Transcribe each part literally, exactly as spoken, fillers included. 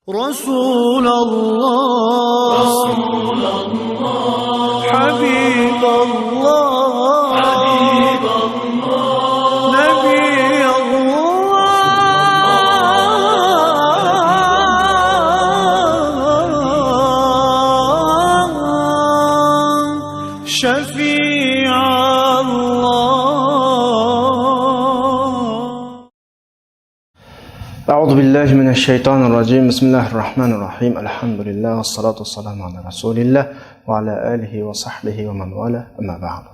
رسول الله، حبيب الله، نبي الله، شفيع الله. أعوذ بالله من الشيطان الرجيم. بسم الله الرحمن الرحيم. الحمد لله والصلاة والسلام على رسول الله وعلى آله وصحبه ومن والاه. أما بعد.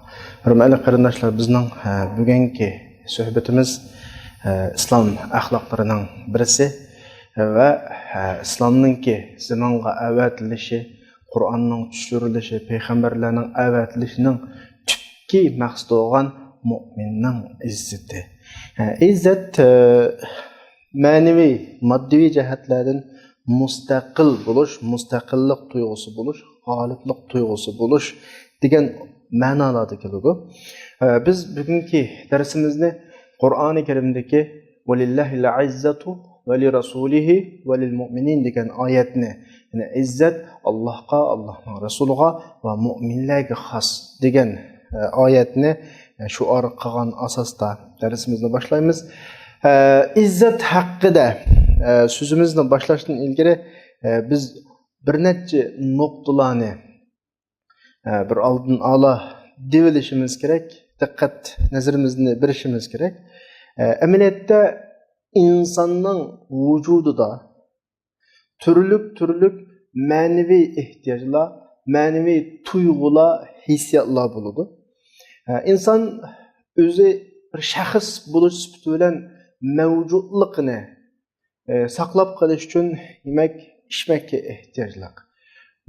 ھۆرمەتلىك قېرىنداشلار، بىزنىڭ، ھە، بۈگۈنكى سۆھبىتىمىز، ھە، ئىسلام ئەخلاقلىرىنىڭ بىرسى ۋە، ھە، ئىسلامنىڭكى زېمىنغا ئەۋەتىلىشى، قۇرئاننىڭ چۈشۈرۈلۈشى، پەيغەمبەرلەرنىڭ ئەۋەتىلىشىنىڭ تۈپكى مەقسىتى بولغان مۇئمىننىڭ ئىززىتى. ھە، ئىززەت، ئە، مەنىۋى، ماددىي جەھەتلەردىن مۇستەقىل بولۇش، مۇستەقىللىق تۇيغۇسى بولۇش، غالىبلىق تۇيغۇسى بولۇش دېگەن مەنالاردا كېلىدۇ. ئە، بىز بۈگۈنكى دەرسىمىزنى قۇرئانى كەرىمدىكى «ولله العزة ولرسوله وللمؤمنين» دېگەن ئايەتنى، يەنى ئىززەت ئاللاھقا، ئاللاھنىڭ رەسۇلىغا ۋە مۇئمىنلەرگە خاس دېگەن، ئە، ئايەتنى، ئە، شوئار قىلغان ئاساستا دەرسىمىزنى باشلايمىز. ئە، ئىززەت ھەققىدە، ئە، سۆزىمىزنى باشلاشتىن ئىلگىرى، ئە، بىز بىر نەچچە نۇقتىلارنى، ئە، بىر ئالدىن ئالا دېۋىلىشىمىز كېرەك، دىققەت نەزىرىمىزنى بېرىشىمىز كېرەك. ئە، ئەمەلىيەتتە ئىنساننىڭ ۋۇجۇدىدا تۈرلۈك-تۈرلۈك مەنىۋى ئېھتىياجلار، مەنىۋى تۇيغۇلار، ھېسسىياتلار بولىدۇ. ئە، ئىنسان ئۆزى بىر شەخس بولۇش سۈپىتى بىلەن مەۋجۇتلۇقىنى، ئە، ساقلاپ قېلىش ئۈچۈن يېمەك، ئىچمەككە ئېھتىياجلىق.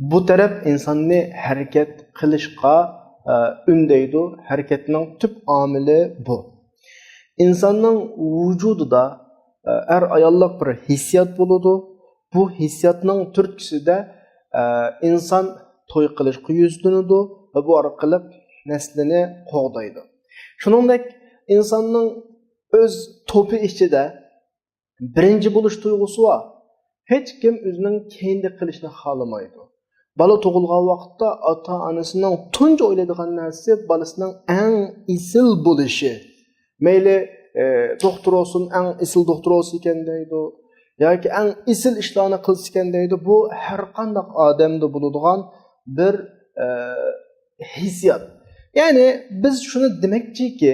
بۇ تەرەپ ئىنساننى ھەرىكەت قىلىشقا، ئە، ئۈندەيدۇ. ھەرىكەتنىڭ تۈپ ئامىلى بۇ. ئىنساننىڭ ۋۇجۇدىدا، ئە، ئەر-ئاياللىق بىر ھېسسىيات بولىدۇ. بۇ ھېسسىياتنىڭ تۈرتكىسىدە، ئە، ئىنسان توي قىلىشقا يۈزلىنىدۇ ۋە بۇ ئارقىلىق نەسلىنى قوغدايدۇ. شۇنىڭدەك ئىنساننىڭ ئۆز توپى ئىچىدە بىرىنچى بولۇش تۇيغۇسى بار. ھېچكىم ئۆزىنىڭ كەينىدە قېلىشنى خالىمايدۇ. بالا تۇغۇلغان ۋاقىتتا ئاتا-ئانىسىنىڭ تۇنجى ئويلايدىغان نەرسىسى بالىسىنىڭ ئەڭ ئېسىل بولۇشى. مەيلى، ئە، دوختۇر بولسۇن، ئەڭ ئېسىل دوختۇر بولسا ئىكەن دەيدۇ. ياكى ئەڭ ئېسىل ئىشلارنى قىلسا ئىكەن دەيدۇ. بۇ ھەر قانداق ئادەمدە بولىدىغان بىر، ئە، ھېسسىيات. يەنى بىز شۇنى دېمەكچىكى،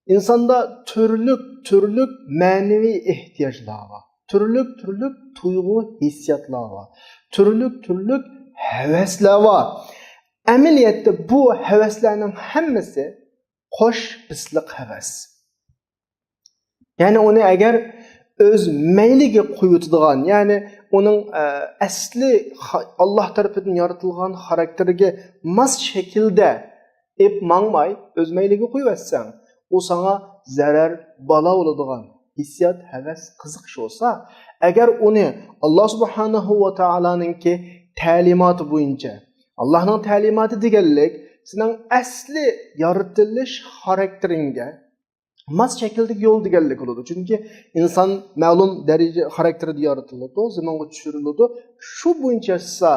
ئىنساندا تۈرلۈك-تۈرلۈك مەنىۋى ئېھتىياجلار بار. تۈرلۈك-تۈرلۈك تۇيغۇ ھېسسىياتلار بار. تۈرلۈك-تۈرلۈك ھەۋەسلەر بار. ئەمەلىيەتتە بۇ ھەۋەسلەرنىڭ ھەممىسى قوش بىسلىق ھەۋەس. يەنى ئۇنى ئەگەر ئۆز مەيلىگە قويۇۋېتىدىغان، يەنى ئۇنىڭ، ئە، ئەسلى خا-، ئاللاھ تەرىپىدىن يارىتىلغان خاراكتېرىگە ماس شەكىلدە ئېلىپ ماڭماي، ئۆز مەيلىگە قويۇۋەتسەڭ، ئۇ ساڭا زەرەر، بالا بولىدىغان ھېسسىيات، ھەۋەس، قىزىقىش بولسا، ئەگەر ئۇنى ئاللاھ سۇبھانەھۇ ۋە تائالانىڭكى تەلىماتى بويىچە، ئاللاھنىڭ تەلىماتى دېگەنلىك سېنىڭ ئەسلى يارىتىلىش خاراكتېرىڭگە ماس شەكىلدىكى يول دېگەنلىك بولىدۇ. چۈنكى ئىنسان مەلۇم دەرىجە خاراكتېرىدە يارىتىلىدۇ، زېمىنغا چۈشۈرۈلىدۇ. شۇ بويىچە ياشىسا،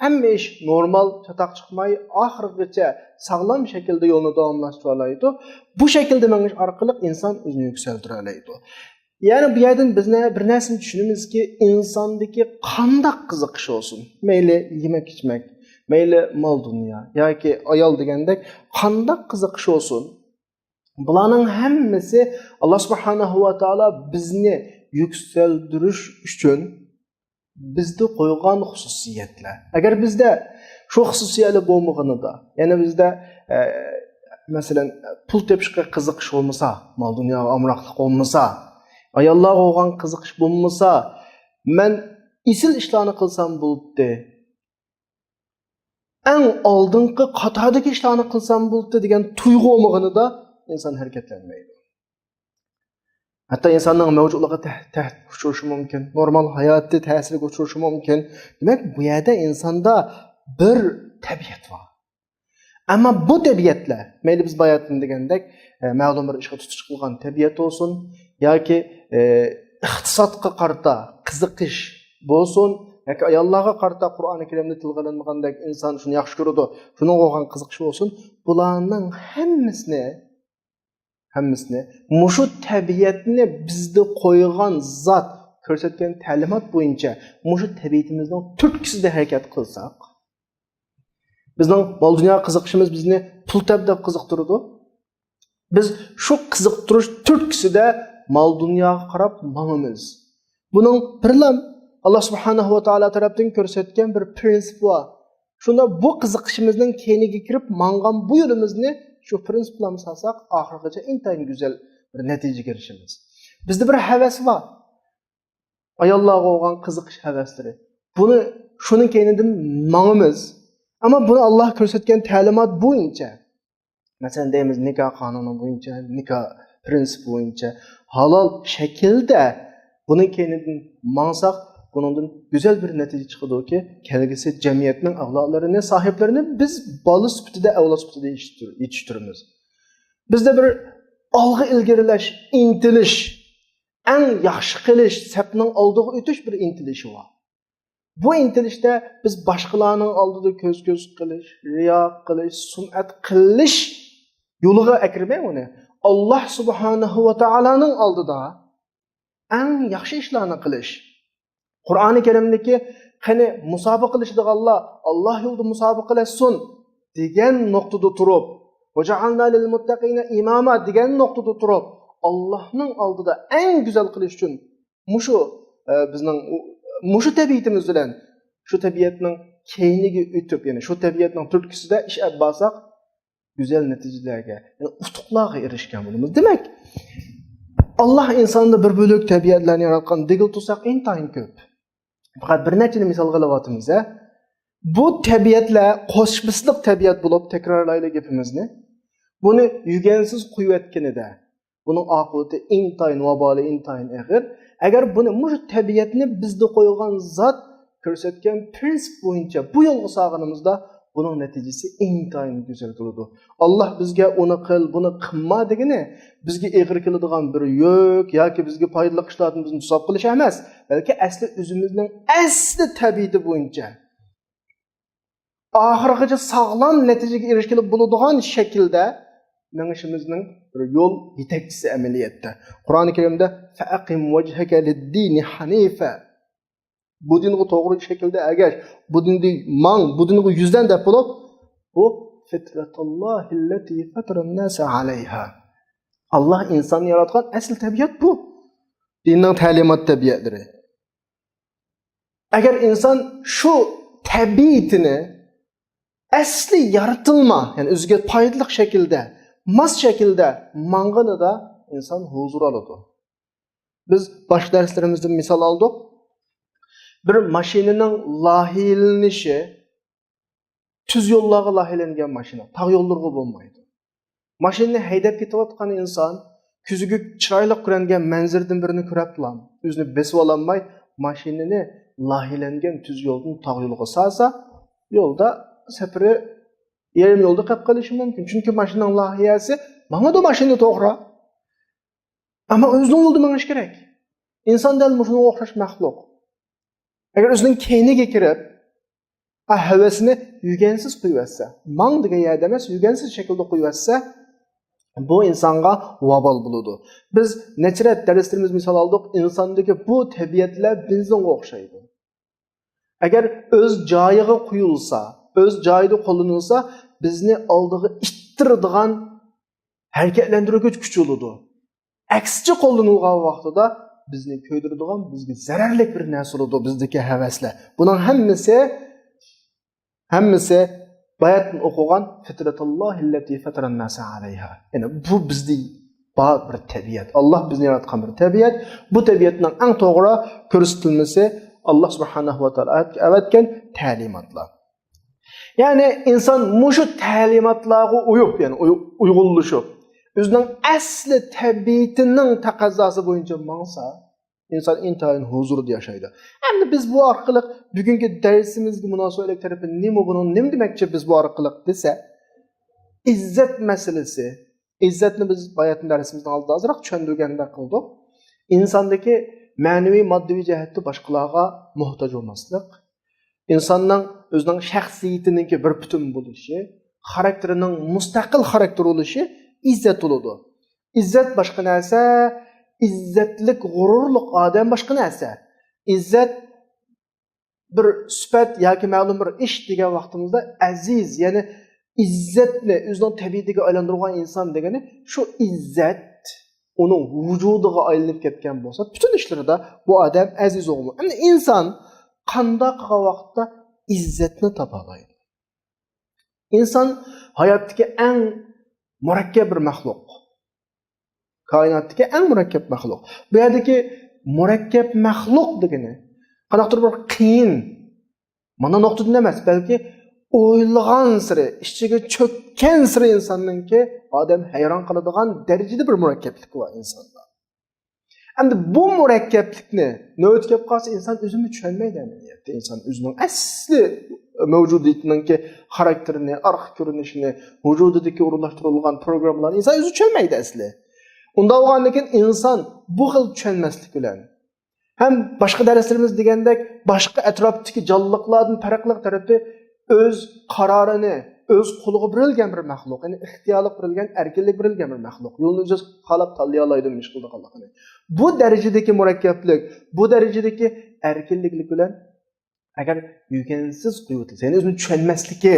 ھەممە ئىش نورمال، چاتاق چىقماي، ئاخىرغىچە ساغلام شەكىلدە يولنى داۋاملاشتۇرالايدۇ. بۇ شەكىلدە مېڭىش ئارقىلىق ئىنسان ئۆزىنى يۈكسەلدۈرەلەيدۇ. يەنى بۇ يەردىن بىز نە-، بىر نەرسىنى چۈشىنىمىزكى، ئىنساندىكى قانداق قىزىقىش بولسۇن، مەيلى يېمەك-ئىچمەك، مەيلى مال-دۇنيا ياكى ئايال دېگەندەك قانداق قىزىقىش بولسۇن، بۇلارنىڭ ھەممىسى ئاللاھ سۇبھانەھۇ ۋە تائالا بىزنى يۈكسەلدۈرۈش ئۈچۈن بىزدە قويغان خۇسۇسىيەتلەر. ئەگەر بىزدە شۇ خۇسۇسىيەتلەر بولمىغىنىدا، يەنى بىزدە، ئە، مەسىلەن، پۇل تېپىشقا قىزىقىش بولمىسا، مال-دۇنياغا ئامراقلىق بولمىسا، ئاياللارغا بولغان قىزىقىش بولمىسا، مەن ئېسىل ئىشلارنى قىلسام بولۇپتۇ، ئەڭ ئالدىنقى قاتاردىكى ئىشلارنى قىلسام بولۇپتۇ دېگەن تۇيغۇ بولمىغىنىدا ئىنسان ھەرىكەتلەنمەيدۇ. ھەتتا ئىنساننىڭ مەۋجۇتلۇقى تەھ-، تەھدىتكە ئۇچرىشى مۇمكىن، نورمال ھاياتى تەسىرگە ئۇچرىشى مۇمكىن. دېمەك، بۇ يەردە ئىنساندا بىر تەبىئەت بار. ئەمما بۇ تەبىئەتلەر، مەيلى بىز باياتىن دېگەندەك، ئە، مەلۇم بىر ئىشقا تۇتۇش قىلغان تەبىئەت بولسۇن ياكى، ئە، ئىقتىسادقا قارىتا قىزىقىش، بولسۇن ياكى ئاياللارغا قارىتا قۇرئانى كەرىمدە تىلغا ئېلىنمىغاندەك ئىنسان شۇنى ياخشى كۆرىدۇ، شۇنىڭغا بولغان قىزىقىش بولسۇن، بۇلارنىڭ ھەممىسىنى، ھەممىسىنى مۇشۇ تەبىئەتنى بىزدە قويغان زات كۆرسەتكەن تەلىمات بويىچە مۇشۇ تەبىئىتىمىزنىڭ تۈرتكىسىدە ھەرىكەت قىلساق، بىزنىڭ مال دۇنياغا قىزىقىشىمىز بىزنى پۇل تەپ دەپ قىزىقتۇرىدۇ. بىز شۇ قىزىقتۇرۇش تۈرتكىسىدە مال دۇنياغا قاراپ ماڭىمىز. بۇنىڭ بىرلا ئاللا سۇبھانەھۇ ۋە تائالا تەرەپتىن كۆرسەتكەن بىر پرىنسىپ بار. شۇندا بۇ قىزىقىشىمىزنىڭ كەينىگە كىرىپ ماڭغان بۇ يولىمىزنى شۇ پرىنسىپ بىلەن سالساق، ئاخىرغىچە ئىنتايىن گۈزەل بىر نەتىجىگە ئېرىشىمىز. بىزدە بىر ھەۋەس بار. ئاياللارغا بولغان قىزىقىش ھەۋەسلىرى. بۇنى، شۇنىڭ كەينىدىن ماڭىمىز. ئەمما بۇنى ئاللا كۆرسەتكەن تەلىمات بويىچە، مەسىلەن، دەيمىز، نىكاھ قانۇنى بويىچە، نىكاھ پرىنسىپى بويىچە ھالال شەكىلدە بۇنىڭ كەينىدىن ماڭساق، بۇنىڭدىن گۈزەل بىر نەتىجە چىقىدۇكى، كەلگۈسى جەمئىيەتنىڭ ئەۋلادلىرىنى، ساھىبلىرىنى بىز بالا سۈپىتىدە، ئەۋلاد سۈپىتىدە يېتىشتۈر-، يېتىشتۈرىمىز. بىزدە بىر ئالغا ئىلگىرىلەش، ئىنتىلىش، ئەڭ ياخشى قىلىش، سەپنىڭ ئالدىغا ئۆتۈش بىر ئىنتىلىشى بار. بۇ ئىنتىلىشتە بىز باشقىلارنىڭ ئالدىدا كۆز-كۆز قىلىش، رىيا قىلىش، سۇمئەت قىلىش يولىغا ئەكىرمەي ئۇنى. ئاللا سۇبھانەھۇ ۋە تائالانىڭ ئالدىدا ئەڭ ياخشى ئىشلارنى قىلىش. قۇرئانى كەرىمدىكى، قېنى، مۇسابىقە قىلىشىدىغانلار ئاللا يولىدا مۇسابىقە قىلىشسۇن دېگەن نۇقتىدا تۇرۇپ، «ۋەجەئەلنا لىلمۇتتەقىينە ئىماما» دېگەن نۇقتىدا تۇرۇپ، ئاللانىڭ ئالدىدا ئەڭ گۈزەل قىلىش ئۈچۈن مۇشۇ، ئە، بىزنىڭ ئۇ، مۇشۇ تەبىئىتىمىز بىلەن شۇ تەبىئەتنىڭ كەينىگە ئۆتۈپ، يەنى شۇ تەبىئەتنىڭ تۈرتكىسىدە ئىش ئېلىپ بارساق، گۈزەل نەتىجىلەرگە، يەنى ئۇتۇقلارغا ئېرىشكەن بولىمىز. دېمەك، ئاللا ئىنساندا بىر بۆلەك تەبىئەتلەرنى ياراتقان، دېگىلى تۇرساق ئىنتايىن كۆپ. پەقەت بىر نەچچىنى مىسالغا ئېلىۋاتىمىز، ھە. بۇ تەبىئەتلەر قوشمىسلىق تەبىئەت بولۇپ، تەكرارلايلى گېپىمىزنى، بۇنى يۈگەنسىز قويۇۋەتكىنىدە، بۇنىڭ ئاقىۋىتى ئىنتايىن، ۋابالى ئىنتايىن ئېغىر. ئەگەر بۇنى، مۇشۇ تەبىئەتنى بىزدە قويغان زات كۆرسەتكەن پرىنسىپ بويىچە بۇ يولغا سالغىنىمىزدا، بۇنىڭ نەتىجىسى ئىنتايىن گۈزەل بولىدۇ. ئاللا بىزگە ئۇنى قىل، بۇنى قىلما دېگىنى بىزگە ئېغىر كېلىدىغان بىر يۈك ياكى بىزگە پايدىلىق ئىشلاردىن بىزنى توساپ قېلىش ئەمەس، بەلكى ئەسلى ئۆزىمىزنىڭ ئەسلى تەبىئىتى بويىچە ئاخىرغىچە ساغلام نەتىجىگە ئېرىشكىلى بولىدىغان شەكىلدە مېڭىشىمىزنىڭ بىر يول يېتەكچىسى ئەمەلىيەتتە. قۇرئانى كەرىمدە «فەئەقىم ۋەجھەكە لىددىنى ھەنىفە»، بۇ دىنغا توغرا شەكىلدە ئەگەش، بۇ دىندا ماڭ، بۇ دىنغا يۈزلەن دەپ بولۇپ، بۇ «فىترەتاللاھىللەتى فەتەرەنناسە ئەلەيھا». ئاللا ئىنساننى ياراتقان ئەسلى تەبىئەت بۇ. دىننىڭ تەلىمات تەبىئەتلىرى. ئەگەر ئىنسان شۇ تەبىئىتىنى ئەسلى يارىتىلما، يەنى ئۆزىگە پايدىلىق شەكىلدە، ماس شەكىلدە ماڭغىنىدا ئىنسان ھۇزۇر ئالىدۇ. بىز باشقا دەرسلىرىمىزدە مىسال ئالدۇق. بىر ماشىنىنىڭ لايىھەلىنىشى تۈز يوللارغا لايىھەلەنگەن ماشىنا، تاغ يوللىرىغا بولمايدۇ. ماشىنىنى ھەيدەپ كېتىۋاتقان ئىنسان كۆزىگە چىرايلىق كۆرۈنگەن مەنزىرىدىن بىرىنى كۆرەپلا ئۆزىنى بېسىۋالالماي، ماشىنىنى لايىھەلەنگەن تۈز يولدىن تاغ يولىغا سالسا، يولدا سەپىرى يېرىم يولدا قېلىپ قېلىشى مۇمكىن. چۈنكى ماشىنىنىڭ لايىھەسى ماڭىدۇ، ماشىنا توغرا. ئەمما ئۆزىنىڭ يولىدا مېڭىش كېرەك. ئىنسان دەل مۇشۇنىڭغا ئوخشاش مەخلۇق. ئەگەر ئۆزىنىڭ كەينىگە كىرىپ، ئا، ھەۋەسنى يۈگەنسىز قويۇۋەتسە، ماڭ دېگەن يەردە ئەمەس، يۈگەنسىز شەكىلدە قويۇۋەتسە، بۇ ئىنسانغا ۋابال بولىدۇ. بىز نەچچە رەت دەرسلىرىمىز مىسال ئالدۇق، ئىنساندىكى بۇ تەبىئەتلەر بېنزىنغا ئوخشايدۇ. ئەگەر ئۆز جايىغا قويۇلسا، ئۆز جايىدا قوللىنىلسا، بىزنى ئالدىغا ئىتتىرىدىغان ھەرىكەتلەندۈرگۈچ كۈچ بولىدۇ. ئەكسىچە قوللىنىلغان ۋاقتىدا بىزنى كۆيدۈرىدىغان، بىزگە زەرەرلىك بىر نەرسە بولىدۇ، بىزدىكى ھەۋەسلەر. بۇنىڭ ھەممىسى، ھەممىسى باياتىن ئوقۇغان «فىترەتاللاھىللەتى فەتەرەنناسە ئەلەيھا». يەنى بۇ بىزدە بار بىر تەبىئەت. ئاللا بىزنى ياراتقان بىر تەبىئەت. بۇ تەبىئەتنىڭ ئەڭ توغرا كۆرسىتىلمىسى ئاللا سۇبھانەھۇ ۋە تائالا ئەۋەتكەن تەلىماتلار. يەنى ئىنسان مۇشۇ تەلىماتلارغا ئۇيۇپ، يەنى ئۇي-، ئۇيغۇنلىشىپ، ئۆزىنىڭ ئەسلى تەبىئىتىنىڭ تەقەززاسى بويىچە ماڭسا، ئىنسان ئىنتايىن ھۇزۇردا ياشايدۇ. ئەمدى بىز بۇ ئارقىلىق بۈگۈنكى دەرسىمىزگە مۇناسىۋەتلىك تەرىپى نېمە، بۇنىڭ نېمە دېمەكچى بىز بۇ ئارقىلىق دېسە، ئىززەت مەسىلىسى. ئىززەتنى بىز باياتىن دەرسىمىزنىڭ ئالدىدا ئازراق چۈشەندۈرگەندەك قىلدۇق. ئىنساندىكى مەنىۋى، ماددىي جەھەتتە باشقىلارغا موھتاج بولماسلىق، ئىنساننىڭ ئۆزىنىڭ شەخسىيىتىنىڭكى بىر پۈتۈن بولۇشى، خاراكتېرىنىڭ مۇستەقىل خاراكتېر بولۇشى ئىززەت بولىدۇ. ئىززەت باشقا نەرسە، ئىززەتلىك، غۇرۇرلۇق ئادەم باشقا نەرسە. ئىززەت بىر سۈپەت ياكى مەلۇم بىر ئىش دېگەن ۋاقتىمىزدا ئەزىز، يەنى ئىززەتنى ئۆزىنىڭ تەبىئىتىگە ئايلاندۇرغان ئىنسان دېگىنى شۇ ئىززەت ئۇنىڭ ۋۇجۇدىغا ئايلىنىپ كەتكەن بولسا، پۈتۈن ئىشلىرىدا بۇ ئادەم ئەزىز ئوغۇمۇ. ئەمدى ئىنسان قانداق قىلغان ۋاقىتتا ئىززەتنى تاپالايدۇ؟ ئىنسان ھاياتتىكى ئەڭ مۇرەككەپ بىر مەخلۇق. كائىناتتىكى ئەڭ مۇرەككەپ مەخلۇق. بۇ يەردىكى مۇرەككەپ مەخلۇق دېگىنى قانداقتۇر بىر قىيىن، مانا نۇقتىدىن ئەمەس، بەلكى ئويلىغانسېرى، ئىچىگە چۆككەنسېرى ئىنساننىڭكى ئادەم ھەيران قالىدىغان دەرىجىدە بىر مۇرەككەپلىكى بار ئىنساندا. ئەمدى بۇ مۇرەككەپلىكنى نۆۋىتى كەپ قالسا، ئىنسان ئۆزىمۇ چۈشەنمەيدۇ ئەمەلىيەتتە. ئىنسان ئۆزىنىڭ ئەسلى مەۋجۇدىيىتىنىڭكى خاراكتېرىنى، ئارقا كۆرۈنۈشىنى، ۋۇجۇدىدىكى ئورۇنلاشتۇرۇلغان پروگراممىلارنى ئىنسان ئۆزى چۈشەنمەيدۇ ئەسلى. ئۇنداق بولغاندىن كېيىن ئىنسان بۇ خىل چۈشەنمەسلىك بىلەن ھەم باشقا دەرسلىرىمىز دېگەندەك، باشقا ئەتراپتىكى جانلىقلاردىن پەرقلىق تەرىپى ئۆز قارارىنى ئۆز قولىغا بېرىلگەن بىر مەخلۇق، يەنى ئىختىيارلىق بېرىلگەن، ئەركىنلىك بېرىلگەن بىر مەخلۇق. يولىنى ئۆزى خالاپ تاللىيالايدۇ نېمە ئىش قىلىدىغانلىقىنى. بۇ دەرىجىدىكى مۇرەككەپلىك، بۇ دەرىجىدىكى ئەركىنلىكلىك بىلەن ئەگەر يۈگەنسىز قويۇۋېتىلسە، يەنى ئۆزىنى چۈشەنمەسلىكى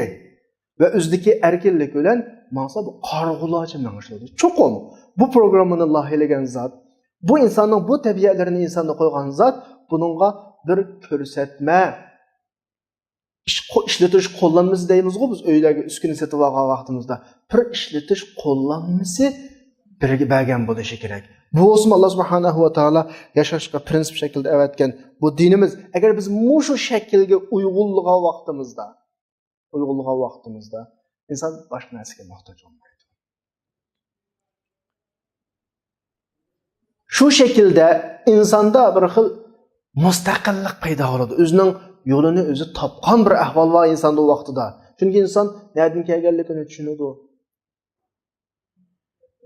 ۋە ئۆزىدىكى ئەركىنلىك بىلەن ماڭسا، بۇ قارىغۇلارچە مېڭىشىدۇ. چوقۇم بۇ پروگراممىنى لايىھەلىگەن زات، بۇ ئىنساننىڭ بۇ تەبىئەتلىرىنى ئىنساندا قويغان زات بۇنىڭغا بىر كۆرسەتمە، ئىش قو-، ئىشلىتىش قوللانمىسى دەيمىزغۇ بىز، ئۆيلەرگە ئۈسكۈنە سېتىۋالغان ۋاقتىمىزدا. بىر ئىشلىتىش قوللانمىسى بىرگە بەرگەن بولۇشى كېرەك. بۇ بولسىمۇ، ئاللا سۇبھانەھۇ ۋە تائالا ياشاشقا پىرىنسىپ شەكلىدە ئەۋەتكەن بۇ دىنىمىز. ئەگەر بىز مۇشۇ شەكىلگە ئۇيغۇنلىغان ۋاقتىمىزدا، ئۇيغۇنلىغان ۋاقتىمىزدا ئىنسان باشقا نەرسىگە موھتاج بولمايدۇ. شۇ شەكىلدە ئىنساندا بىر خىل مۇستەقىللىق پەيدا بولىدۇ. ئۆزىنىڭ يولىنى ئۆزى تاپقان بىر ئەھۋال بار ئىنساندا ئۇ ۋاقتىدا. چۈنكى ئىنسان نەدىن كەلگەنلىكىنى چۈشىنىدۇ.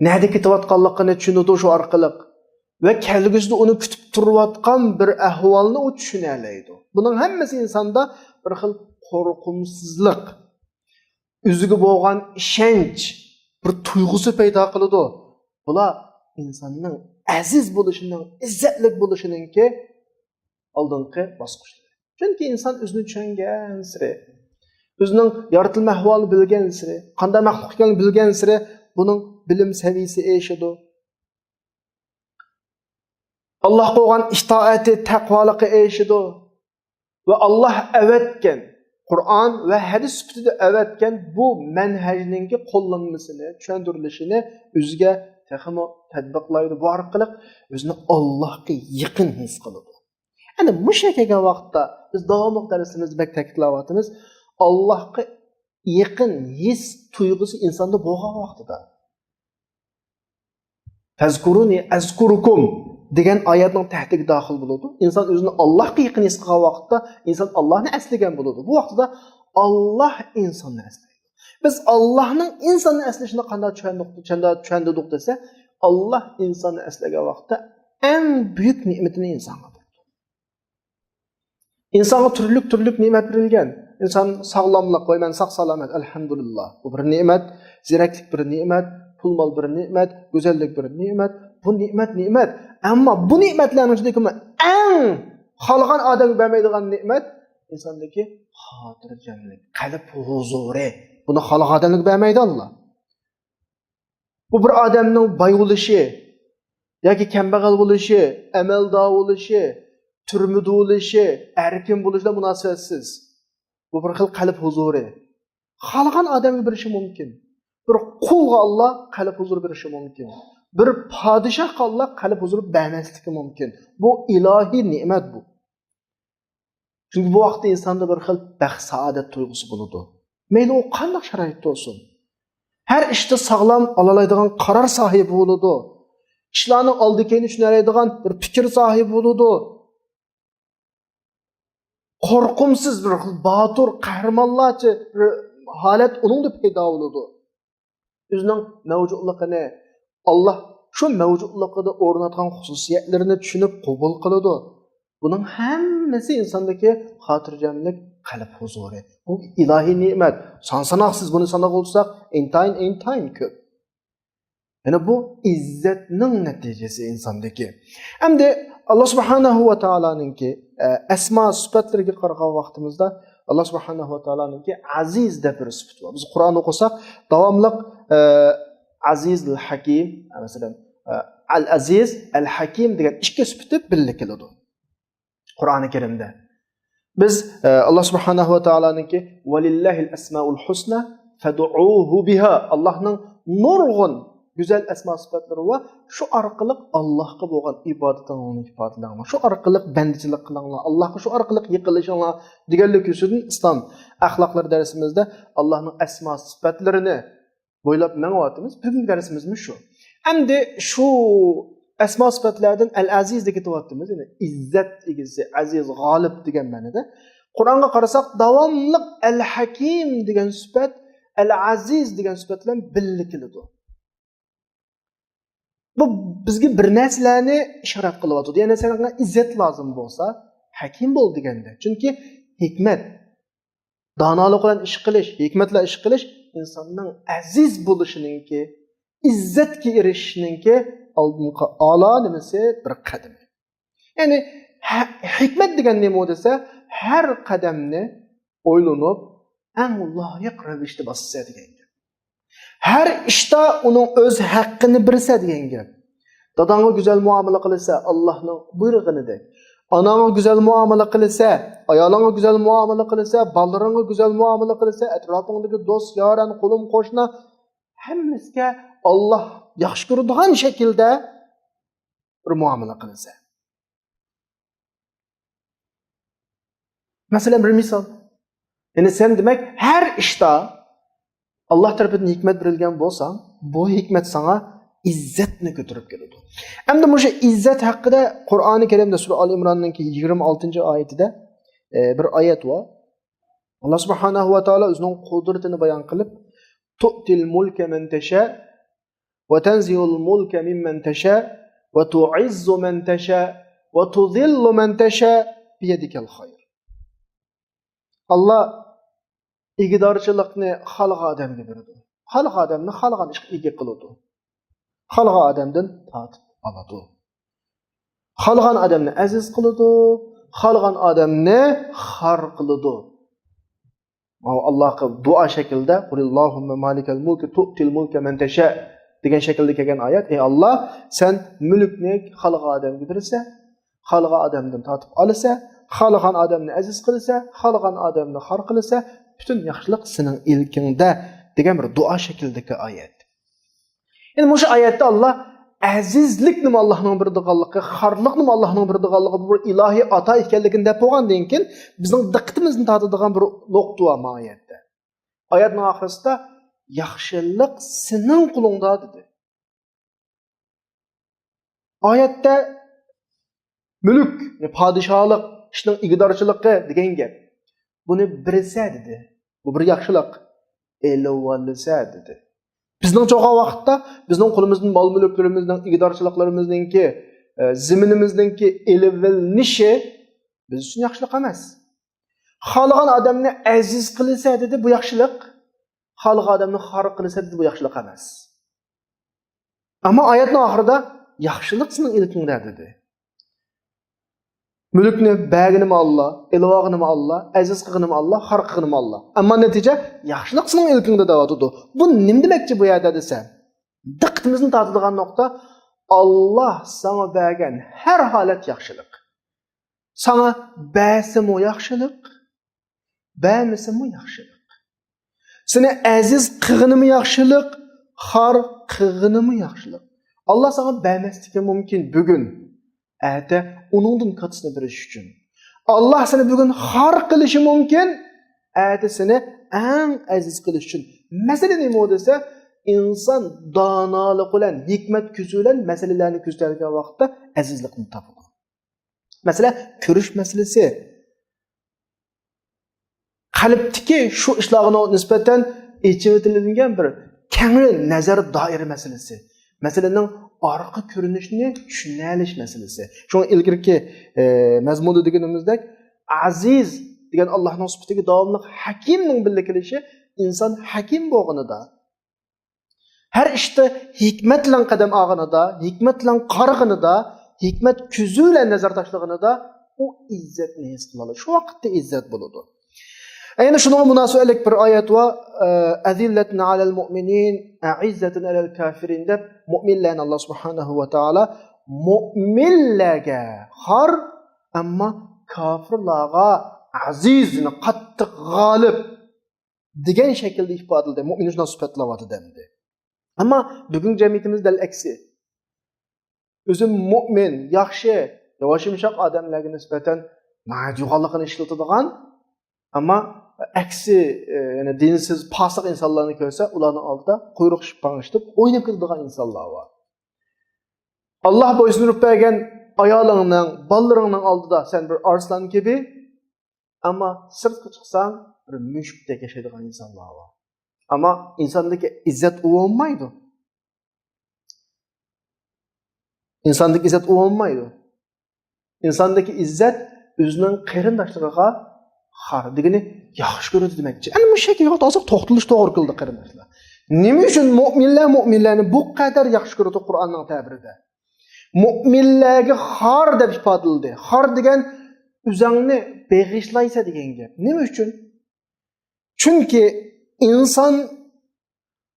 نەدە كېتىۋاتقانلىقىنى چۈشىنىدۇ شۇ ئارقىلىق. ۋە كەلگۈسىدە ئۇنى كۈتۈپ تۇرۇۋاتقان بىر ئەھۋالنى ئۇ چۈشىنەلەيدۇ. بۇنىڭ ھەممىسى ئىنساندا بىر خىل قورقۇمسىزلىق، ئۆزىگە بولغان ئىشەنچ، بىر تۇيغۇسى پەيدا قىلىدۇ. بۇلار ئىنساننىڭ ئەزىز بولۇشىنىڭ، ئىززەتلىك بولۇشىنىڭكى ئالدىنقى باسقۇچلىرى. چۈنكى ئىنسان ئۆزىنى چۈشەنگەنسېرى، ئۆزىنىڭ يارىتىلما ئەھۋالىنى بىلگەنسېرى، قانداق مەخلۇق ئىكەنلىكىنى بىلگەنسېرى، بۇنىڭ بىلىم سەۋىيىسى ئېشىدۇ. ئاللاھقا بولغان ئىتائىتى، تەقۋالىقى ئېشىدۇ. ۋە ئاللاھ ئەۋەتكەن، قۇرئان ۋە ھەدىس سۈپىتىدە ئەۋەتكەن بۇ مەنھەجنىڭكى قوللانمىسىنى، چۈشەندۈرۈلۈشىنى ئۆزىگە تېخىمۇ تەتبىقلايدۇ. بۇ ئارقىلىق ئۆزىنى ئاللاھقا يېقىن ھېس قىلىدۇ. ئەنە مۇشۇ كەلگەن ۋاقىتتا بىز داۋاملىق دەرسىمىزدە بەك تەكىتلەۋاتىمىز، ئاللاھقا يېقىن ھېس تۇيغۇسى ئىنساندا بولغان ۋاقتىدا، «فەزكۇرۇنى ئەزكۇركۇم» دېگەن ئايەتنىڭ تەھتىگە داخىل بولىدۇ. ئىنسان ئۆزىنى ئاللاھقا يېقىن ھېس قىلغان ۋاقىتتا ئىنسان ئاللاھنى ئەسلىگەن بولىدۇ. بۇ ۋاقتىدا ئاللاھ ئىنساننى ئەسلەيدۇ. بىز ئاللاھنىڭ ئىنساننى ئەسلىشىنى قانداق چۈشەندۇق، چۈشەندى-، چۈشەندۈردۇق دېسە، ئاللاھ ئىنساننى ئەسلىگەن ۋاقىتتا ئەڭ بۈيۈك نېمىتىنى ئىنسانغا بېرىدۇ. ئىنسانغا تۈرلۈك-تۈرلۈك نېمەت بېرىلگەن. ئىنسان ساغلاملىق، ۋاي، مەن ساق-سالامەت، ئەلھەمدۇلىللا. بۇ بىر نېمەت، زېرەكلىك بىر نېمەت، پۇل-مال بىر نېمەت، گۈزەللىك بىر نېمەت. بۇ نېمەت، نېمەت. ئەمما بۇ نېمەتلەرنىڭ ئىچىدىكى ئەڭ خالىغان ئادەمگە بەرمەيدىغان نېمەت ئىنساندىكى خاتىرجەملىك، قەلب ھۇزۇرى. بۇنى خالىغان ئادەمگە بەرمەيدۇ ئاللا. بۇ بىر ئادەمنىڭ باي بولۇشى ياكى كەمبەغەل بولۇشى، ئەمەلدار بولۇشى، تۈرمىدە بولۇشى، ئەركىن بولۇشى بىلەن مۇناسىۋەتسىز. بۇ بىر خىل قەلب ھۇزۇرى. خالىغان ئادەمگە بېرىشى مۇمكىن. بىر قۇلغا ئاللا قەلب ھۇزۇرى بېرىشى مۇمكىن. بىر پادىشاھقا ئاللا قەلب ھۇزۇرى بەرمەسلىكى مۇمكىن. بۇ ئىلاھىي نېمەت بۇ. چۈنكى بۇ ۋاقىتتا ئىنساندا بىر خىل بەخت-سائادەت تۇيغۇسى بولىدۇ. مەيلى ئۇ قانداق شارائىتتا بولسۇن. ھەر ئىشتا ساغلام ئالالايدىغان قارار ساھىبى بولىدۇ. ئىشلارنىڭ ئالدى-كەينى چۈشىنەلەيدىغان بىر پىكىر ساھىبى بولىدۇ. قورقۇمسىز بىر خىل باتۇر، قەھرىمانلارچە بىر ھالەت ئۇنىڭدا پەيدا بولىدۇ. ئۆزىنىڭ مەۋجۇتلۇقىنى، ئاللا شۇ مەۋجۇتلۇقىدا ئورناتقان خۇسۇسىيەتلىرىنى چۈشىنىپ قوبۇل قىلىدۇ. بۇنىڭ ھەممىسى ئىنساندىكى خاتىرجەملىك، قەلب ھۇزۇرى. بۇ ئىلاھىي نېمەت. سان ساناقسىز، بۇنى ساناپ ئولتۇرساق، ئىنتايىن، ئىنتايىن كۆپ. يەنى بۇ ئىززەتنىڭ نەتىجىسى ئىنساندىكى. ئەمدى ئاللا سۇبھانەھۇ ۋە تائالانىڭكى، ئە، ئەسما سۈپەتلىرىگە قارىغان ۋاقتىمىزدا، ئاللا سۇبھانەھۇ ۋە تائالانىڭكى ئەزىز دەپ بىر سۈپىتى بار. بىز قۇرئان ئوقۇساق، داۋاملىق، ئە، ئەزىز، ئەل ھەكىم، مەسىلەن، ئە، ئەل ئەزىز، ئەل ھەكىم دېگەن ئىككى سۈپىتى بىللە كېلىدۇ قۇرئانى كەرىمدە. بىز، ئە، ئاللا سۇبھانەھۇ ۋە تائالانىڭكى، ۋەلىللاھىل ئەسمائۇل ھۇسنا فەدئۇھۇ بىھا. ئاللانىڭ نۇرغۇن گۈزەل ئەسما سۈپەتلىرى بار. شۇ ئارقىلىق ئاللاغا بولغان ئىبادىتىڭلارنى ئىپادىلەڭلار. شۇ ئارقىلىق بەندىچىلىك قىلىڭلار. ئاللاغا شۇ ئارقىلىق يېقىنلىشىڭلار دېگەنلىك يۈزىدىن ئىسلام ئەخلاقلىرى دەرسىمىزدە ئاللانىڭ ئەسما سۈپەتلىرىنى بويلاپ مېڭىۋاتىمىز. بۈگۈنكى دەرسىمىزمۇ شۇ. ئەمدى شۇ ئەسما سۈپەتلەردىن ئەل ئەزىز دەپ كېتىۋاتىمىز. يەنى ئىززەت ئىگىسى، ئەزىز، غالىب دېگەن مەنىدە. قۇرئانغا قارىساق، داۋاملىق ئەل ھەكىم دېگەن سۈپەت، ئەل ئەزىز دېگەن سۈپەت بىلەن بىللە كېلىدۇ. بۇ بىزگە بىر نەرسىلەرنى ئىشارەت قىلىۋاتىدۇ. يەنى ساڭا ئىززەت لازىم بولسا، ھەكىم بول دېگەندە. چۈنكى ھېكمەت، دانالىق بىلەن ئىش قىلىش، ھېكمەت بىلەن ئىش قىلىش ئىنساننىڭ ئەزىز بولۇشىنىڭكى، ئىززەتكە ئېرىشىشنىڭكى ئالدىنقى ئالا نېمىسى، بىر قەدىمى. يەنى ھە-، ھېكمەت دېگەن نېمە دېسە، ھەر قەدەمنى ئويلىنىپ، ئەڭ لايىق رەۋىشتە باسسا دېگەن گەپ. ھەر ئىشتا ئۇنىڭ ئۆز ھەققىنى بېرىسە دېگەن گەپ. داداڭغا گۈزەل مۇئامىلە قىلىسە، ئاللانىڭ بۇيرۇغىنىدەك. ئاناڭغا گۈزەل مۇئامىلە قىلىسە، ئايالىڭغا گۈزەل مۇئامىلە قىلىسە، بالىلىرىڭغا گۈزەل مۇئامىلە قىلىسە، ئەتراپىڭدىكى دوست، يارەن، قولۇم، قوشنا، ھەممىسىگە ئاللا ياخشى كۆرىدىغان شەكىلدە بىر مۇئامىلە قىلىسەن. مەسىلەن، بىر مىسال. يەنى سەن، دېمەك، ھەر ئىشتا ئاللا تەرىپىدىن ھېكمەت بېرىلگەن بولساڭ، بۇ ھېكمەت ساڭا ئىززەتنى كۆتۈرۈپ كېلىدۇ. ئەمدى مۇشۇ ئىززەت ھەققىدە قۇرئانى كەرىمدە سۈرە ئال ئىمراننىڭكى يىگىرمە ئالتىنچى ئايىتىدە، ئە، بىر ئايەت بار. ئاللا سۇبھانەھۇ ۋە تائالا ئۆزىنىڭ قۇدرىتىنى بايان قىلىپ، تۇئتىل مۇلكە مەن تەشا، ۋە تەنزىئۇل مۇلكە مىممەن تەشا، ۋە تۇئىززۇ مەن تەشا، ۋە تۇزىللۇ مەن تەشا، بىيەدىكەل خەير. ئاللا ئىگىدارچىلىقنى خالىغان ئادەمگە بېرىدۇ. خالىغان ئادەمنى خالىغان ئىشقا ئىگە قىلىدۇ. خالىغان ئادەمدىن تارتىپ ئالىدۇ. خالىغان ئادەمنى ئەزىز قىلىدۇ، خالىغان ئادەمنى خار قىلىدۇ. ماۋۇ ئاللاغا دۇئا شەكلىدە، قۇلىللاھۇممە مالىكەل مۇلكى تۇئتىل مۇلكە مەن تەشا دېگەن شەكىلدە كەلگەن ئايەت. ئەي ئاللا، سەن مۈلۈكنى خالىغان ئادەمگە بېرىسەن، خالىغان ئادەمدىن تارتىپ ئالىسەن، خالىغان ئادەمنى ئەزىز قىلىسەن، خالىغان ئادەمنى خار قىلىسەن، پۈتۈن ياخشىلىق سېنىڭ ئىلكىڭدە دېگەن بىر دۇئا شەكلىدىكى ئايەت. يەنى مۇشۇ ئايەتتە ئاللا ئەزىزلىكنىمۇ ئاللانىڭ بېرىدىغانلىقى، خارلىقنىمۇ ئاللانىڭ بېرىدىغانلىقى، بۇ بىر ئىلاھىي ئاتا ئىكەنلىكىنى دەپ بولغاندىن كېيىن، بىزنىڭ دىققىتىمىزنى تارتىدىغان بىر نۇقتا بار ما ئايەتتە. ئايەتنىڭ ئاخىرىسىدا، ياخشىلىق سېنىڭ قولۇڭدا دېدى. ئايەتتە مۈلۈك، پادىشاھلىق، ئىشنىڭ ئىگىدارچىلىقى دېگەن گەپ. بۇنى بىرسە دېدى. بۇ بىر ياخشىلىق. ئېلىۋالسا دېدى. بىزنىڭ چوقان ۋاقىتتا بىزنىڭ قولىمىزدىن مال-مۈلۈكلىرىمىزنىڭ، ئىگىدارچىلىقلىرىمىزنىڭكى، ئە، زېمىنىمىزنىڭكى ئېلىۋېلىنىشى بىز ئۈچۈن ياخشىلىق ئەمەس. خالىغان ئادەمنى ئەزىز قىلسا دېدى، بۇ ياخشىلىق. خالىغان ئادەمنى خار قىلسا دېدى، بۇ ياخشىلىق ئەمەس. ئەمما ئايەتنىڭ ئاخىرىدا ياخشىلىق سېنىڭ ئىلكىڭدە دېدى. مۈلۈكنى بەرگىنىمۇ ئاللا، ئېلىۋالغىنىمۇ ئاللا، ئەزىز قىلغىنىمۇ ئاللا، خار قىلغىنىمۇ ئاللا. ئەمما نەتىجە ياخشىلىق سېنىڭ ئىلكىڭدە دەۋاتىدۇ. بۇ نېمە دېمەكچى بۇ يەردە دېسە، دىققىتىمىزنى تارتىدىغان نۇقتا، ئاللا ساڭا بەرگەن ھەر ھالەت ياخشىلىق. ساڭا بەرسىمۇ ياخشىلىق، بەرمىسىمۇ ياخشىلىق. سېنى ئەزىز قىلغىنىمۇ ياخشىلىق، خار قىلغىنىمۇ ياخشىلىق. ئاللا ساڭا بەرمەسلىكى مۇمكىن بۈگۈن، ئەتە ئۇنىڭدىن كاتتىسىنى بېرىش ئۈچۈن. ئاللا سېنى بۈگۈن خار قىلىشى مۇمكىن، ئەتە سېنى ئەڭ ئەزىز قىلىش ئۈچۈن. مەسىلە نېمە دېسە، ئىنسان دانالىق بىلەن، ھېكمەت كۆزى بىلەن مەسىلىلەرنى كۆزىتىدىغان ۋاقىتتا ئەزىزلىكنى تاپىدۇ. مەسىلەن، كۆرۈش مەسىلىسى. قەلبتىكى شۇ ئىشلارغا نىسبەتەن ئېچىۋېتىلگەن بىر كەڭرى نەزەر دائىرە مەسىلىسى. مەسىلىنىڭ ئارقا كۆرۈنۈشنى چۈشىنەلىش مەسىلىسى. شۇڭا ئىلگىرىكى، ئە، مەزمۇندا دېگىنىمىزدەك، ئەزىز دېگەن ئاللاھنىڭ سۈپىتىگە داۋاملىق ھەكىمنىڭ بىللە كېلىشى ئىنسان ھەكىم بولغىنىدا، ھەر ئىشتا ھېكمەت بىلەن قەدەم ئالغىنىدا، ھېكمەت بىلەن قارىغىنىدا، ھېكمەت كۆزى بىلەن نەزەر تاشلىغىنىدا ئۇ ئىززەتنى ھېس قىلىدۇ. شۇ ۋاقىتتا ئىززەت بولىدۇ. يەنە شۇنىڭغا مۇناسىۋەتلىك بىر ئايەت بار. ئە، «ئەزىللەتۇن ئەلەل مۇئمىنىن، ئەئىززەتۇن ئەلەل كافىرىن» دەپ مۇئمىنلەرنى ئاللا سۇبھانەھۇ ۋە تائالا مۇئمىنلەرگە خار، ئەمما كافىرلارغا ئەزىز، قاتتىق، غالىب دېگەن شەكىلدە ئىپادىلىدى. مۇئمىن شۇنداق سۈپەتلەۋاتىدۇ ئەمدى. ئەمما بۈگۈنكى جەمئىيىتىمىز دەل ئەكسى. ئۆزى مۇئمىن، ياخشى، ياۋاش يۇمشاق ئادەملەرگە نىسبەتەن ناھايىتى يوغانلىقىنى ئىشلىتىدىغان، ئەمما ئەكسى، ئە، يەنى دىنسىز، پاسىق ئىنسانلارنى كۆرسە، ئۇلارنىڭ ئالدىدا قۇيرۇق شىپپاڭ ئىشلىتىپ ئويناپ كېتىدىغان ئىنسانلار بار. ئاللا بويسۇندۇرۇپ بەرگەن ئايالىڭنىڭ، بالىلىرىڭنىڭ ئالدىدا سەن بىر ئارسلان كېبى، ئەمما سىرتقا چىقساڭ، بىر مۈشۈكتەك ياشايدىغان ئىنسانلار بار. ئەمما ئىنساندىكى ئىززەت ئۇ بولمايدۇ. ئىنساندىكى ئىززەت ئۇ بولمايدۇ. ئىنساندىكى ئىززەت ئۆزىنىڭ قېرىنداشلىرىغا خار دېگىنى ياخشى كۆرىدۇ دېمەكچى. ئەنە مۇشۇ يەرگە ھازىر توختىلىش توغرا كېلىدۇ، قېرىنداشلار. نېمە ئۈچۈن مۇئمىنلەر مۇئمىنلەرنى بۇ قەدەر ياخشى كۆرىدۇ قۇرئاننىڭ تەبىرىدە؟ مۇئمىنلەرگە خار دەپ ئىپادىلىدى. خار دېگەن ئۆزۈڭنى بېغىشلايسەن دېگەن گەپ. نېمە ئۈچۈن؟ چۈنكى ئىنسان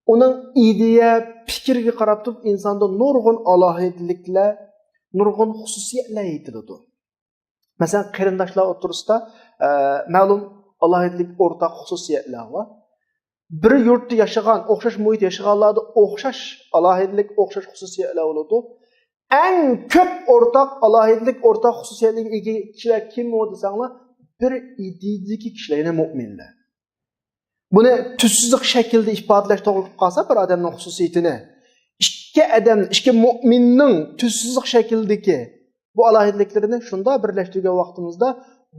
ئۇنىڭ ئىدىيە، پىكرىگە قاراپ تۇرۇپ ئىنساندا نۇرغۇن ئالاھىدىلىكلەر، نۇرغۇن خۇسۇسىيەتلەر يېتىلىدۇ. مەسىلەن، قېرىنداشلار ئوتتۇرىسىدا، ئە، مەلۇم ئالاھىدىلىك، ئورتاق خۇسۇسىيەتلەر بار. بىر يۇرتتا ياشىغان، ئوخشاش مۇھىتتا ياشىغانلاردا ئوخشاش ئالاھىدىلىك، ئوخشاش خۇسۇسىيەتلەر بولىدۇ. ئەڭ كۆپ ئورتاق ئالاھىدىلىك، ئورتاق خۇسۇسىيەتلىككە ئىگە كىشىلەر كىم ئۇ دېسەڭلار، بىر ئىدىيىدىكى كىشىلەر، يەنى مۇئمىنلەر. بۇنى تۈز سىزىق شەكلىدە ئىپادىلەش توغرا قىلىپ قالسا بىر ئادەمنىڭ خۇسۇسىيىتىنى، ئىككى ئادەم، ئىككى مۇئمىننىڭ تۈز سىزىق شەكلىدىكى بۇ ئالاھىدىلىكلىرىنى شۇنداق بىرلەشتۈرگەن ۋاقتىمىزدا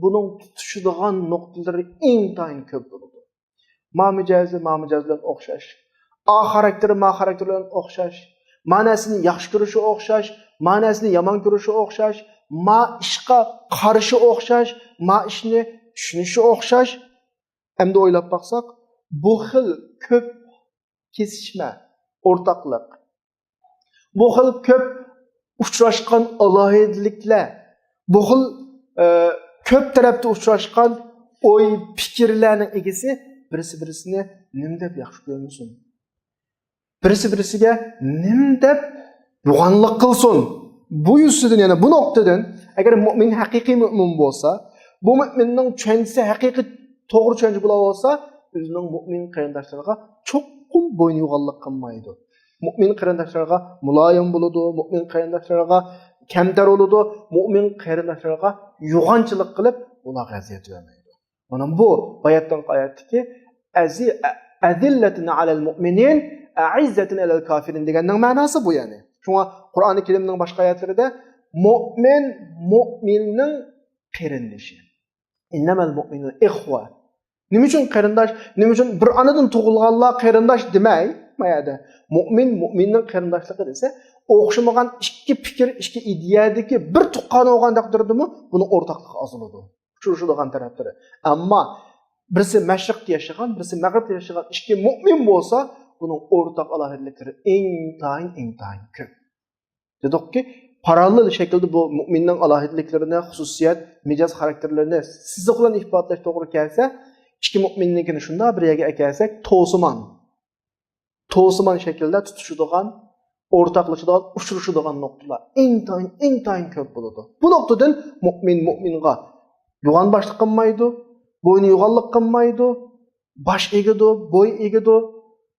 بۇنىڭ تۇتىشىدىغان نۇقتىلىرى ئىنتايىن كۆپ بولىدۇ. ما مىجەزى ما مىجەز بىلەن ئوخشاش. ئا خاراكتېرى ما خاراكتېر بىلەن ئوخشاش. ما نەرسىنى ياخشى كۆرۈشى ئوخشاش. ما نەرسىنى يامان كۆرۈشى ئوخشاش. ما ئىشقا قارىشى ئوخشاش. ما ئىشنى چۈشىنىشى ئوخشاش. ئەمدى ئويلاپ باقساق، بۇ خىل كۆپ كېسىشمە، ئورتاقلىق، بۇ خىل كۆپ ئۇچراشقان ئالاھىدىلىكلەر، بۇ خىل، ئە، كۆپ تەرەپتە ئۇچراشقان ئوي، پىكىرلەرنىڭ ئىگىسى بىرسى بىرسىنى نېمە دەپ ياخشى كۆرمىسۇن؟ بىرسى بىرسىگە نېمە دەپ يوغانلىق قىلسۇن؟ بۇ يۈزىسىدىن، يەنى بۇ نۇقتىدىن، ئەگەر مۇئمىن ھەقىقىي مۇئمىن بولسا، بۇ مۇئمىننىڭ چۈشەنچىسى ھەقىقىي توغرا چۈشەنچە بولا بولسا، ئۆزىنىڭ مۇئمىن قېرىنداشلىرىغا چوقۇم بويۇن يوغانلىق قىلمايدۇ. مۇئمىن قېرىنداشلىرىغا مۇلايىم بولىدۇ، مۇئمىن قېرىنداشلىرىغا كەمتەر بولىدۇ، مۇئمىن قېرىنداشلىرىغا يوغانچىلىق قىلىپ، ئۇلارغا ئەزىيەت بەرمەيدۇ. مانا بۇ باياتتىن ئايەتتىكى ئەزى-، ئە-، «ئەزىللەتىن ئەلەل مۇئمىنىن، ئەئىززەتىن ئەلەل كافىرىن» دېگەننىڭ مەناسى بۇ، يەنى. شۇڭا قۇرئانى كەرىمنىڭ باشقا ئايەتلىرىدە مۇئمىن مۇئمىننىڭ قېرىندىشى. «ئىننەمەل مۇئمىنۇنە ئىخۋە». نېمە ئۈچۈن قېرىنداش؟ نېمە ئۈچۈن بىر ئانىدىن تۇغۇلغانلار قېرىنداش دېمەي، ما يەردە مۇئمىن مۇئمىننىڭ قېرىنداشلىقى دېسە، ئوخشىمىغان ئىككى پىكىر، ئىككى ئىدىيەدىكى بىر تۇغقان بولغان تەقدىردىمۇ بۇنىڭ ئورتاقلىقى ئاز بولىدۇ. ئۇچرىشىدىغان تەرەپلىرى. ئەمما بىرسى مەشرىقتە ياشىغان، بىرسى مەغرىبتە ياشىغان ئىككى مۇئمىن بولسا، بۇنىڭ ئورتاق ئالاھىدىلىكلىرى ئىنتايىن، ئىنتايىن كۆپ. دېدۇقكى، پاراللېل شەكىلدە بۇ مۇئمىننىڭ ئالاھىدىلىكلىرىنى، خۇسۇسىيەت، مىجەز خاراكتېرلىرىنى سىزىق بىلەن ئىپادىلەش توغرا كەلسە، ئىككى مۇئمىننىڭكىنى شۇنداق بىر يەرگە ئەكەلسەك، توسىمان، توسىمان شەكىلدە تۇتۇشىدىغان، ئورتاقلىشىدىغان، ئۇچرىشىدىغان نۇقتىلار ئىنتايىن، ئىنتايىن كۆپ بولىدۇ. بۇ نۇقتىدىن مۇئمىن مۇئمىنغا يوغان باشلىق قىلمايدۇ، بوينى يوغانلىق قىلمايدۇ، باش ئېگىدۇ، بوي ئېگىدۇ،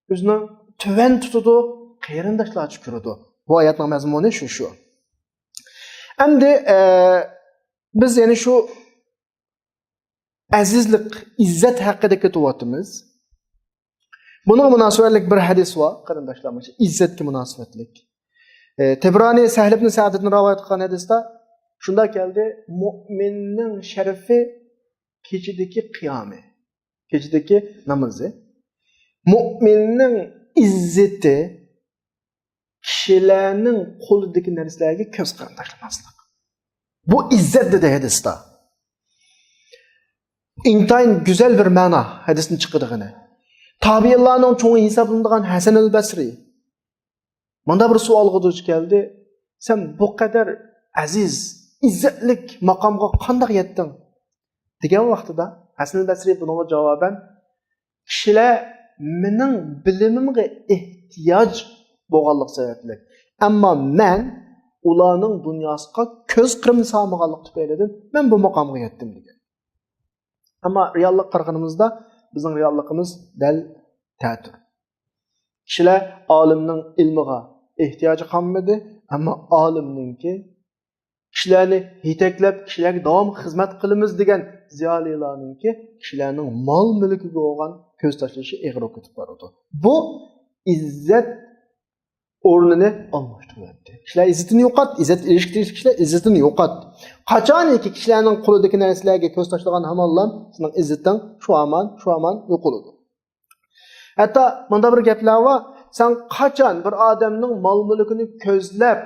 ئۆزىنى تۆۋەن تۇتىدۇ، قېرىنداشلارچە كۆرىدۇ. بۇ ئايەتنىڭ مەزمۇنى شۇ، شۇ. ئەمدى، ئە، بىز يەنە شۇ ئەزىزلىك، ئىززەت ھەققىدە كېتىۋاتىمىز. بۇنىڭغا مۇناسىۋەتلىك بىر ھەدىس بار، قېرىنداشلار، مۇشۇ ئىززەتكە مۇناسىۋەتلىك. ئە، تەبرانى سەھل ئىبن سەئدتىن رىۋايەت قىلغان ھەدىستە شۇنداق كەلدى، مۇئمىننىڭ شەرىپى كېچىدىكى قىيامى، كېچىدىكى نامىزى. مۇئمىننىڭ ئىززىتى كىشىلەرنىڭ قولىدىكى نەرسىلەرگە كۆز قىرىن تاشلىماسلىق. بۇ ئىززەت دېدى ھەدىستە. ئىنتايىن گۈزەل بىر مەنا ھەدىستىن چىقىدىغىنى. تابىئىنلارنىڭ چوڭى ھېسابلىنىدىغان ھەسەن ئەل بەسرى مۇنداق بىر سوئالغا دۇچ كەلدى: «سەن بۇ قەدەر ئەزىز، ئىززەتلىك ماقامغا قانداق يەتتىڭ؟» دېگەن ۋاقتىدا ھەسەن بەسرى بۇنىڭغا جاۋابەن: «كىشىلەر مېنىڭ بىلىمىمگە ئېھتىياج بولغانلىقى سەۋەبلىك، ئەمما مەن ئۇلارنىڭ دۇنياسىغا كۆز قىرىمنى سالمىغانلىق تۈپەيلىدىن مەن بۇ ماقامغا يەتتىم» دېگەن. ئەمما رېئاللىققا قارىغىنىمىزدا بىزنىڭ رېئاللىقىمىز دەل تەتۈر. كىشىلەر ئالىمنىڭ ئىلمىغا ئېھتىياجى قالمىدى، ئەمما ئالىمنىڭكى، كىشىلەرنى يېتەكلەپ، كىشىلەرگە داۋاملىق خىزمەت قىلىمىز دېگەن زىيالىيلارنىڭكى كىشىلەرنىڭ مال-مۈلكىگە بولغان كۆز تاشلىشى ئېغىر بولۇپ كېتىپ بارىدۇ. بۇ ئىززەت ئورنىنى ئالماشتۇرۇۋەتتى. كىشىلەر ئىززىتىنى يوقات، ئىززەت ئېلىشكە تېگىشلىك كىشىلەر ئىززىتىنى يوقات. قاچانكى كىشىلەرنىڭ قولىدىكى نەرسىلەرگە كۆز تاشلىغان ھامانلا سېنىڭ ئىززىتىڭ شۇ ھامان، شۇ ھامان يوقىلىدۇ. ھەتتا مۇنداق بىر گەپلەر بار، سەن قاچان بىر ئادەمنىڭ مال-مۈلكىنى كۆزلەپ،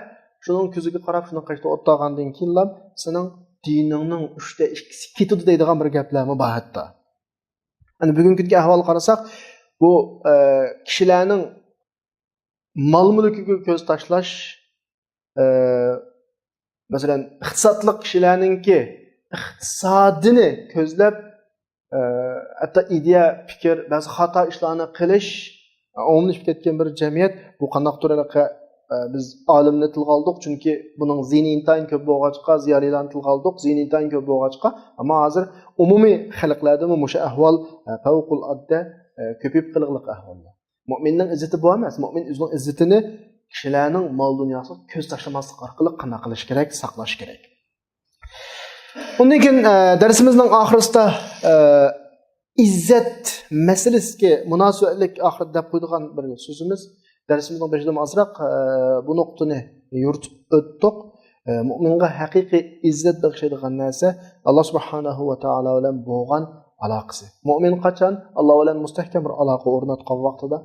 شۇنىڭ كۆزىگە قاراپ، شۇنىڭ قېشىدا ئولتۇرغاندىن كېيىنلا سېنىڭ دىنىڭنىڭ ئۈچتە ئىككىسى كېتىدۇ دەيدىغان بىر گەپلەرمۇ بار ھەتتا. يەنى بۈگۈنكى كۈندىكى ئەھۋالغا قارىساق، بۇ، ئە، كىشىلەرنىڭ مال-مۈلكىگە كۆز تاشلاش، ئە، مەسىلەن، ئىقتىسادلىق كىشىلەرنىڭكى ئىقتىسادىنى كۆزلەپ، ئە، ھەتتا ئىدىيە، پىكىر، بەزى خاتا ئىشلارنى قىلىش ئومۇملىشىپ كەتكەن بىر جەمئىيەت. بۇ قانداقتۇر ھېلىقى، ئە، بىز ئالىمنى تىلغا ئالدۇق، چۈنكى بۇنىڭ زىيىنى ئىنتايىن كۆپ بولغاچقا، زىيالىيلارنى تىلغا ئالدۇق، زىيىنى ئىنتايىن كۆپ بولغاچقا، ئەمما ھازىر ئومۇمىي خەلقلەردىمۇ مۇشۇ ئەھۋال، ئە، پەۋقۇلئاددە، ئە، كۆپىيىپ قېلىقلىق ئەھۋاللار. مۆمىننىڭ ئىززىتى بۇ ئەمەس. مۆمىن ئۆزىنىڭ ئىززىتىنى كىشىلەرنىڭ مال-دۇنياسىغا كۆز تاشلىماسلىق ئارقىلىق قانداق قىلىش كېرەك؟ ساقلاش كېرەك. ئۇندىن كېيىن، ئە، دەرسىمىزنىڭ ئاخىرىسىدا، ئە، ئىززەت مەسىلىسىگە مۇناسىۋەتلىك ئاخىرىدا دەپ قويىدىغان بىر سۆزىمىز، دەرسىمىزنىڭ بېشىدىمۇ ئازراق، ئە، بۇ نۇقتىنى يورۇتۇپ ئۆتتۇق. ئە، مۆمىنغا ھەقىقىي ئىززەت بېغىشلايدىغان نەرسە ئاللا سۇبھانەھۇ ۋە تائالا بىلەن بولغان ئالاقىسى. مۆمىن قاچان ئاللا بىلەن مۇستەھكەم بىر ئالاقە ئورناتقان ۋاقتىدا،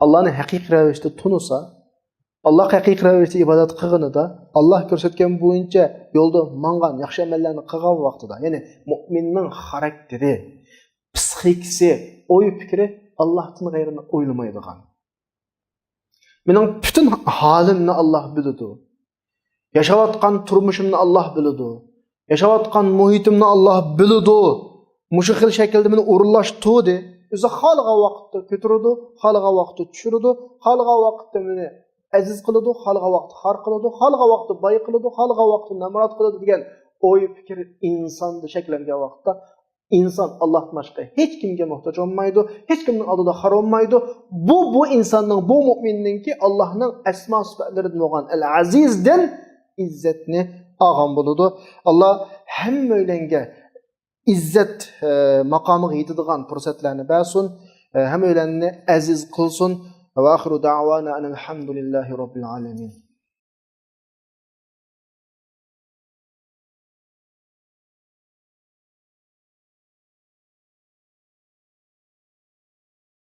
ئاللانى ھەقىقىي رەۋىشتە تونۇسا، ئاللاغا ھەقىقىي رەۋىشتە ئىبادەت قىلغىنىدا، ئاللا كۆرسەتكەن بويىچە يولدا ماڭغان، ياخشى ئەمەللەرنى قىلغان ۋاقتىدا، يەنى مۆمىننىڭ خاراكتېرى، پسىخىكىسى، ئوي پىكرى ئاللاھتىن غەيرىنى ئويلىمايدىغان. مېنىڭ پۈتۈن ھالىمنى ئاللا بىلىدۇ. ياشاۋاتقان تۇرمۇشۇمنى ئاللا بىلىدۇ. ياشاۋاتقان مۇھىتىمنى ئاللا بىلىدۇ. مۇشۇ خىل شەكىلدە مېنى ئورۇنلاشتۇردى. ئۆزى خالىغان ۋاقىتتا كۆتۈرىدۇ، خالىغان ۋاقىتتا چۈشۈرىدۇ، خالىغان ۋاقىتتا مېنى ئەزىز قىلىدۇ، خالىغان ۋاقىتتا خار قىلىدۇ، خالىغان ۋاقىتتا باي قىلىدۇ، خالىغان ۋاقىتتا نامرات قىلىدۇ دېگەن ئوي پىكىر ئىنساندا شەكىللەنگەن ۋاقىتتا، ئىنسان ئاللاھتىن باشقا ھېچكىمگە موھتاج بولمايدۇ، ھېچكىمنىڭ ئالدىدا خار بولمايدۇ. بۇ، بۇ ئىنساننىڭ، بۇ مۆمىننىڭكى ئاللاھنىڭ ئەسما سۈپەتلىرىدىن بولغان ئەل ئەزىزدىن ئىززەتنى ئالغان بولىدۇ. ئاللا ھەممەيلەنگە ئىززەت، ئە، ماقامىغا يېتىدىغان پۇرسەتلەرنى بەرسۇن، ئە، ھەممەيلەننى ئەزىز قىلسۇن. ۋە ئاخىرۇ دەئۋانا ئەنىل ھەمدۇلىللاھى رەببىل ئالەمىن.